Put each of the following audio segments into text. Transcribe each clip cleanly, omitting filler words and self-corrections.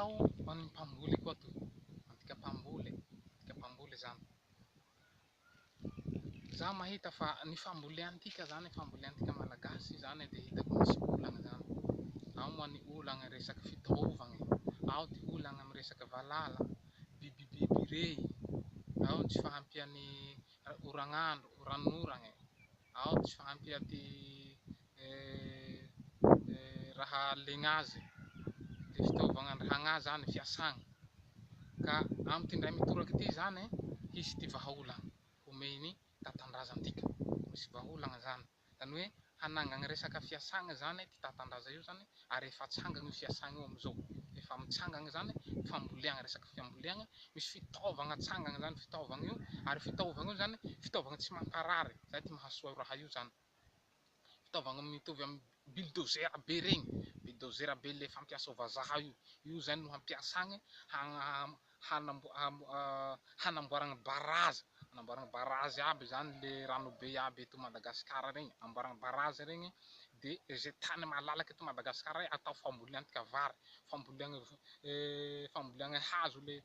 Natao ho an'ny mpamboly koa toy, antika mpamboly, antika mpamboly zany. Za mahita fa ny famboleantika zany, famboleantika malagasy zany dia hitako misy olana zany. Ao moa ny olana resaky fitaovagna, ao ty olana amin'ny resaky valala, bibibiby rey, ao ny tsy fahampian'ny oragnandro, ranonoragna, ao tsy fahampia ty raha alegna azy, le fitaovagna andrahagna azy zany, fiasagna. Ka amin'ity indray mitoraky ity zany, hisy ty vahaolana omeny tatandraza antika. Misy vahaolana zany. Zany hoe hanangana resaka fiasagna zany ty tatandraza io zany, ary efa atsangana io fiasagna io amizao. Efa mitsangana zany famboleagna, resaky famboleagna, misy fitaovagna atsangana zany fitaovagna io, ary fitaovagna io zany fitaovagna tsy mamparary, zay ty mahasoa io raha io zany. Fitaovagna mitovy amin'ny bulldozer be regny, bulldozer be le fampiasa vazaha io, io zany no hampiasagny hanamboaragna barazy, hanamboaragna barazy aby zany le rano be aby eto Madagasikara regny, amboaragna barazy regny, de zay tany malalaky eto Madagasikara atao famboleantika vary, famboleagna famboleagna hazo le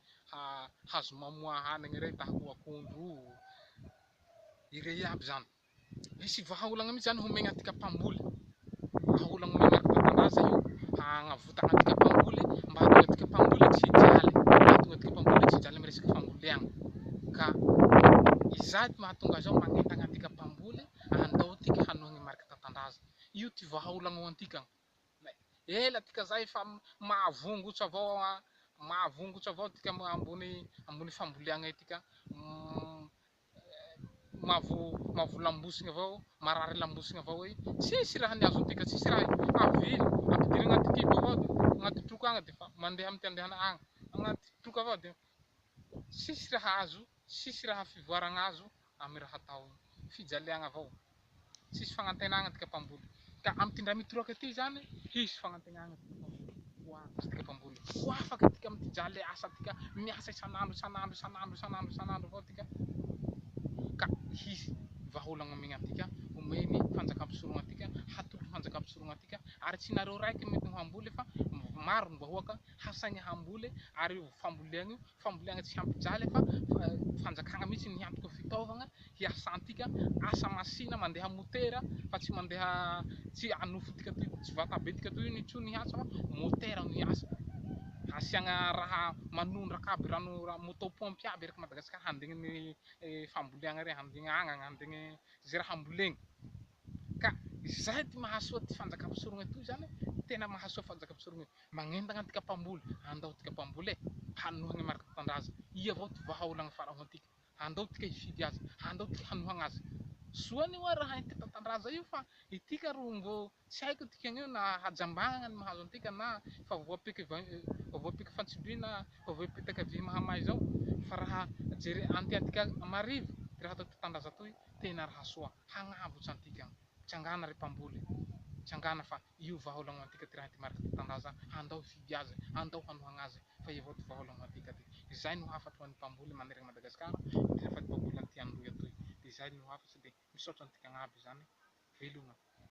hazo mamoa hanigny regny tahaka akondro io, irey aby zany. Misy vahaolana mihitsy zany homegna antika mpamboly, vahaolana omegna tatandraza io hagnavotana antika mpamboly mba hahatonga antika mpamboly tsy hijaly, hahatonga antika mpamboly tsy hijaly amin'ny resaky famboleagna. Ka izay ty mahatonga zao magnentana antika mpamboly andao tika hanohagna Marc Tatandraza. Io ty vahaolana ho antika. Ela tika zay fa mahavongotso avao, mahavongotso avao tika ambony ambony famboleagna tika. Mavo mavo lambosiny avao, marary lambosiny avao hoe tsisy raha niazontika, tsisy raha avily, ampidirina agnaty kibo avao de agnaty troka agny de fa mandeha amy ty andehana agny, agnaty troka avao de tsisy raha azo, tsisy raha fivoarana azo amy raha atao io, fijaliagna avao, tsisy fagnantenagna antika mpamboly. Ka amy ty ndray mitoroka ty zany hisy fagnantenagna antika mpamboly, ho afaka antika mpamboly, ho afaka antika amy ty jaly asa tika miasa isan'andro isan'andro isan'andro isan'andro isan'andro avao tika. Ka hisy vahaolana omegna antika, omeny fanjakam-pisorogna antika, hatolotry fanjakam-pisorogna antika, ary tsy nareo raiky mety ho hamboly fa maro ny vahoaka hasaigny hamboly, ary io famboleagna io famboleagna tsy hampijaly fa fanjakagna mihitsy ny hiantoka fitaovagna hiasantika, asa masina mandeha motera fa tsy mandeha tsy anofotika toy tsy vatabentika toy io intsony hiasa fa motera no hiasa. Asiagna raha manondraka aby rano raha moto pompy aby eraky Madagasikara handigny ny famboleagna regny, handigny agnana, handigny zay raha ambolegny. Ka izay ty mahasoa ty fanjakam-pisorogna toy zany, tena mahasoa fanjakam-pisorogna io. Magnentana antika mpamboly, andao tika mpamboly e, hanohagna Marc Tatandraza. Ia avao ty vahaolana farany ho antika. Andao tika hifidy azy, andao tika hanohagna azy. Soa anie hoa raha ity Tatandraza io fa itika ro mbô tsy haiko dikan'io na hajambagnana ny mahazo antika na fa voapiky voapiky fantsibi na fa voapitaka vy mahamay zao fa raha jere antiantika marivo ty raha atao Tatandraza toy tena raha soa hagnavotsy antika. Tsangana ry mpamboly, tsangana fa io vahaolana ho antika ty raha ty Marc Tatandraza, andao hifidy azy, andao hanohagna azy fa io avao ty vahaolana ho antika ty. Izay no hafatry ho an'ny mpamboly manerana Madagasikara, indrindra fa ty mpamboly anty Androy atoy. De izay no hafatry de misaotra antika agnaby zany. Veloma.